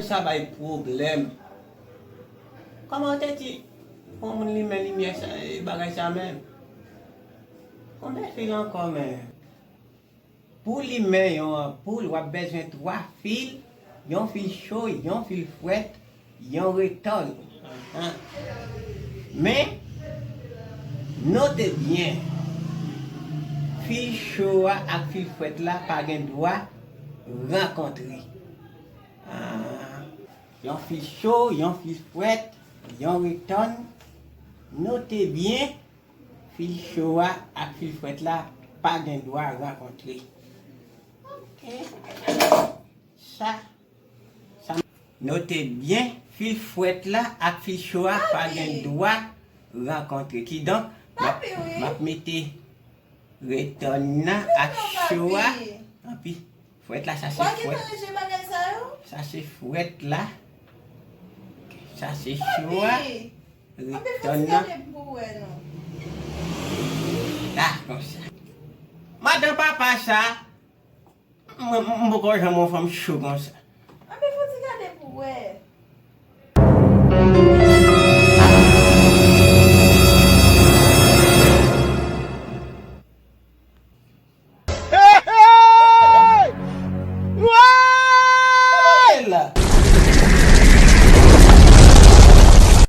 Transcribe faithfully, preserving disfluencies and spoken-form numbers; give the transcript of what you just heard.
Sa bay pwoblèm. Kòman w te di pou yon moun limen limyè sa, e, bagay sa menm? Konbyen fil ankò menm? Pou limen yon anpoul, w ap bezwen twa fil, yon fil cho, yon fil frèt, yon retòn. Anhan. Men, note byen, fil cho a ak fil frèt la pa gen dwa rankontre. Ah, yon fil cho, yon fil frèt, yon retòn. Note byen, fil cho a ak fil frèt la pa gen dwa rankontre. Ok. Sa, sa. Note byen, fil frèt la ak fil cho a pa gen dwa rankontre. Kidonk, m ap, m ap mete retòn nan ak cho a. Tanpi. Frèt la, sa se frèt. Sa se frèt la. Sa se cho a. Retòn nan. La, konsa. Madan papa sa, mwen, m poko janm wè yon fanm cho konsa. Anpi fouti gade pou wè.